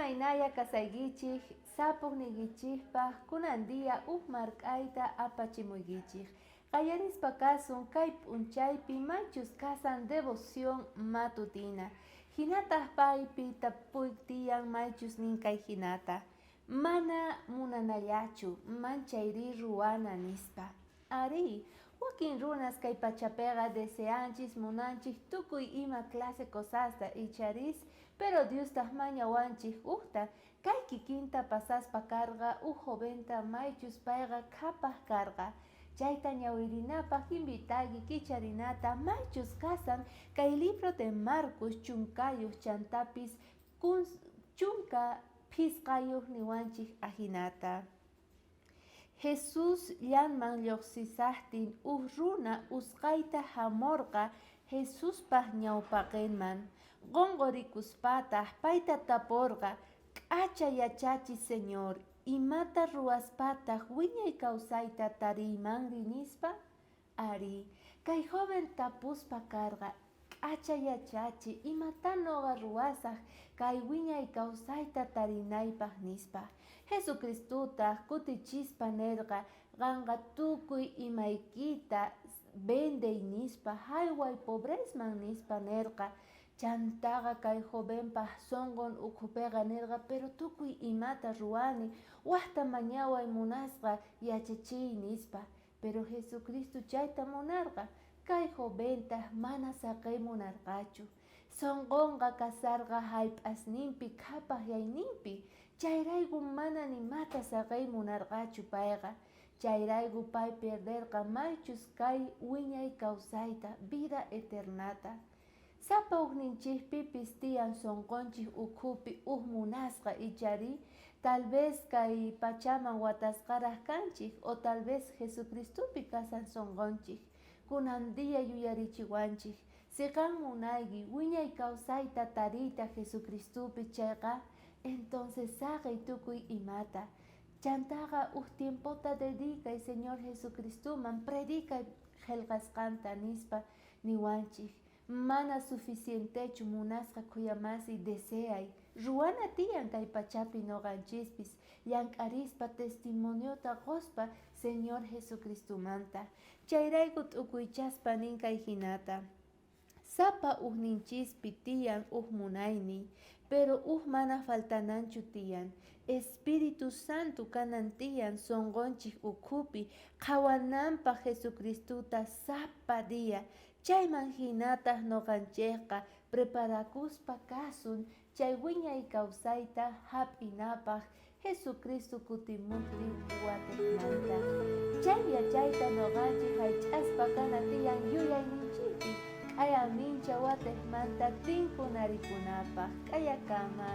Imaynaya kasaykichik sapuqniykichikpaq kunan día uj mark'ayta apachimuykichik. Qallarispa kasun kay p'unchaypi maychus kasan devoción matutina. Hinataq paypi tapuy tiyan maychus nin kay hinata. Mana munanallachu, manchayrí ruwana nispa. Arí, wakin runas kay pachapiqa deseanchis munanchik tukuy ima clase cosasta icharis, pero Diostaq mañawanchik ujta, kay kikinta pasaspa karqa uj joventa maychus payqa qhapaj karqa. Chayta ñawirinapaj invitayki kicharinata maychus kasan kay libro de Marcos chunkayuq chantapis 15 niwanchik ajinata. Jesús llanman llojsisajtin uj runa usqhayta jamorqa Jesuspaj ñawpaqenman. Qonqorikuspataj payta taporqa, K'acha yachachi Señor, imata ruwaspataj wiñay kawsayta tariymanri nispa? Arí, kay joven tapuspa karqa, K'acha yachachi, imatá noqa ruwasaj kay wiñay kawsayta tarinaypaj? nispa. Jesucristotaj kutichispa nerqa, Qanqa tukuy imaykita vendey nispa, jayway pobresman nispa nerqa. Chantaqa kay jovenpaj sonqon ukhupeqa nerqa, pero tukuy imata ruwani, wajta mañaway munasqa yachachiy nispa. Pero Jesucristo chayta munarqa, kay joventaj mana saqey munarqachu. Sonqonqa kasarqa jallp'asninpi qhapajyayninpi, chayrayku mana nimata saqey munarqachu payqa. Chayrayku pay perderqa maychus kay wiñay kawsayta, vida eternata. Sapa ujninchejpipis tiyan sonqonchej ukhupi uj munasqa icharí, tal vez kay pachaman watasqaraj kanchej o tal vez Jesucristopi kasan sonqonchej. Kunan día yuyarichiwanchej, si qan munayki wiñay kawsayta tariyta Jesucristopi chayqa, entonces saqey tukuy imata. Chantaqa uj tiempota dedicay Señor Jesucristoman, predicay qhelqasqanta nispa niwanchej. Mana suficientechu munasqa khuyamasiy deseay, ruwana tiyan kay pachapi noqanchispis, llank'arispa testimoniota qospa Señor Jesucristomanta. Chayrayku t'ukuychaspa nin kay jinata, Sapa ujninchispi tiyan uj munayniy, pero uj mana faltananchu tiyan. Espíritu Santo kanan tiyan sonqonchej ukhupi qhawananpaj Jesucristota sapa día. Chayman jinataj noqanchejqa preparakuspa kasun chay wiñay kawsayta jap'inapaj Jesucristo kutimojtin watejmanta. Chay yachayta noqanchej jallch'aspa kana tiyan yuyayninchejpi k'ayamincha watejmanta tinkunarikunapaj. K'ayakama.